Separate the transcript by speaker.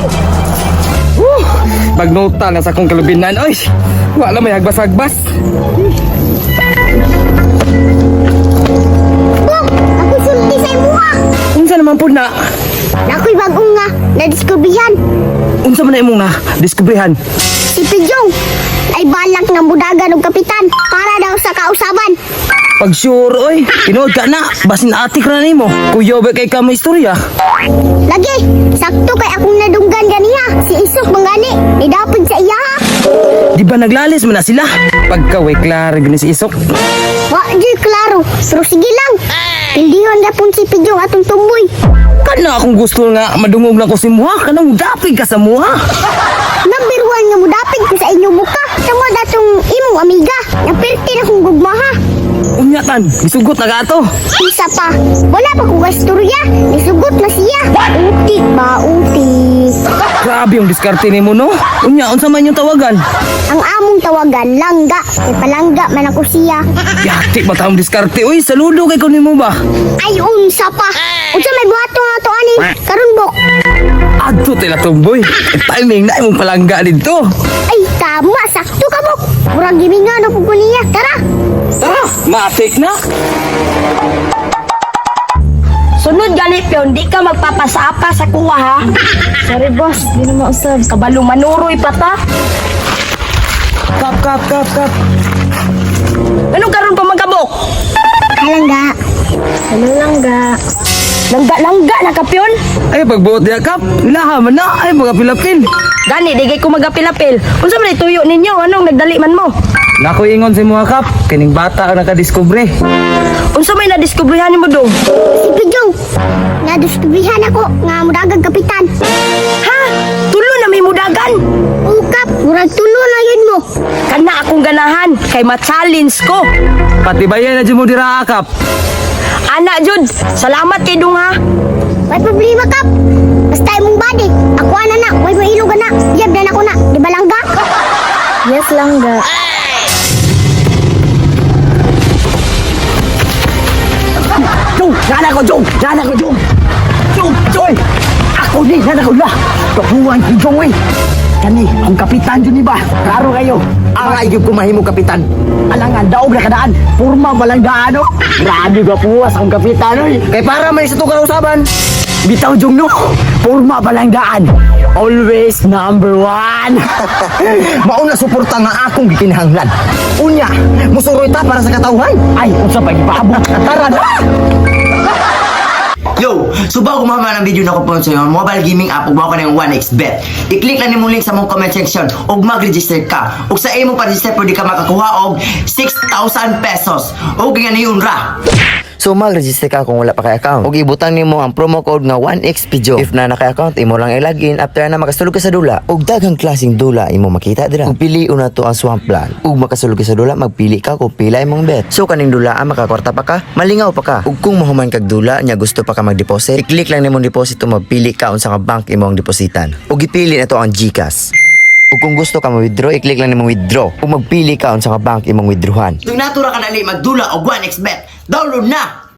Speaker 1: kapitan.
Speaker 2: Woo! Bagnuta na sa akong kalubinan, oy. Wala may hagbas-hagbas.
Speaker 1: Bok, ako sulti sa imuha.
Speaker 2: Unsa naman pud na?
Speaker 1: Nakoy bagong nga nadiskubrihan.
Speaker 2: Unsa man na imong na diskubrihan?
Speaker 1: Si Pijong ay balak ng budagan og kapitan para daw sa kausaban.
Speaker 2: Pag sure, oy, tinuod ka na. Basin atik ra nimo. Kuya ba kay ka mo istorya?
Speaker 1: Lagi, sakto kay akong nadunggan ganiha. Si Isok mangani, nidapig sa iya ha.
Speaker 2: Di ba naglalis man na sila? Pagka way klaro gani si Isok.
Speaker 1: Wa jud klaro, pero sige lang. Pildihon gapon si Pijong atong tumboy.
Speaker 2: Kana akong gusto nga madungog lang ko si muha, kanang dapig ka sa muha.
Speaker 1: Number one nga mudapig ko sa inyong muka. Tungod atong imong amiga. Napirti na kong gugma ha.
Speaker 2: Unya tan, gisugot na ka ato.
Speaker 1: Isa pa, wala pa kong gasturya. Nisugot na siya. Utik ba, utik.
Speaker 2: Grabe yung diskarte nimo, no. Unya unsa man yung tawagan?
Speaker 1: Ang among tawagan, langga. Kay palangga man ako siya.
Speaker 2: Yati ba taong diskarte? Uy, saludo kay ko nimo ba?
Speaker 1: Ay, unsa pa. Unsa may buhato nga to ani? Karon bok.
Speaker 2: Adto tila tumboy. Eh, timing na imong palangga didto.
Speaker 1: Ay, tama. Sakto ka bok. Murag giminga na po ko niya. Tara.
Speaker 2: Tara, matik na.
Speaker 3: Sunod gani pion, di ka magpapasapa sa kuha ha.
Speaker 4: Sorry boss, di na mausab.
Speaker 3: Kabalo manuroy pa ta.
Speaker 2: Kap, kap, kap, kap.
Speaker 3: Anong karon pa magkabok?
Speaker 1: Kalangga.
Speaker 4: Ano lang ga?
Speaker 3: Langga-langga na ka pion.
Speaker 2: Ay, pagbuot niya, kap. Laha man na. Ay, mga pilapil.
Speaker 3: Gani di kay ko magapilapil. Unsa man tuyo ninyo? Anong nagdali man mo?
Speaker 2: Nako ingon si mga kap. Kining bata ang nakadiskubre.
Speaker 3: Unsa may nadiskubrihan nimo dong?
Speaker 1: Si Pijong. Nadiskubrihan ako nga mudagag kapitan.
Speaker 3: Ha? Tulo na may mudagan.
Speaker 1: Ukap, murag tulo na yun mo.
Speaker 3: Kana akong ganahan kay ma-challenge ko.
Speaker 2: Patibayan na dyan mo dira, kap.
Speaker 3: Ana jud, salamat kay dong ha.
Speaker 1: May problema kap. Basta imong body. Ako ana na, way mo ilog na. Yab na nako na. Di ba langga?
Speaker 4: Yes lang ga.
Speaker 5: Jong, nana ko, Jong! Nana ko, Jong! Jong, Jong! Ako ni, nana ko na! Kapuan si Jong, eh! Kani, ang kapitan dyan ba? Klaro kayo. Aray yung kumahimo kapitan. Alangan, daog na kadaan. Purma balang daan, oh. Grabe ka puwas ang kapitan, oy.
Speaker 2: Kay para may sa itong kausaban.
Speaker 5: Bitaw, Jong, no? Purma balang daan. Always number one.
Speaker 6: Mauna suporta nga akong gikinahanglan. Unya, musuroy ta para sa katawhan.
Speaker 5: Ay, unsa pa ipaabot. Tara na!
Speaker 7: Yo! So bago mama ng video na ko po sa iyo, mobile gaming app ug mao ka ng 1xBet. I-click lang nimong link sa mong comment section ug mag-register ka. Ug sa imo pa-register pwede ka makakuha og 6,000 pesos. Ug nga niyon ra.
Speaker 6: So mag-register ka kung wala pa kay account. Ug ibutang nimo ang promo code nga 1xPjo. If na naka account imo lang i-login after na makasulog ka sa dula. Ug daghang klaseng dula imo makita dira. Ug pili una to ang swamp plan. Ug makasulog ka sa dula magpili ka kung pila imong bet. So kaning dula ang makakwarta pa ka, malingaw pa ka. Ug kung mahuman kag dula nya gusto pa ka mag-deposit, i-click lang nimo deposit ug magpili ka unsa ka bank imo ang depositan. Ug ipili na to ang GCash. Ug kung gusto ka ma-withdraw, i-click lang nimo withdraw. Ug magpili ka unsa ka bank imong withdrawhan.
Speaker 7: Tung natura ka dali magdula og 1xBet. Download na!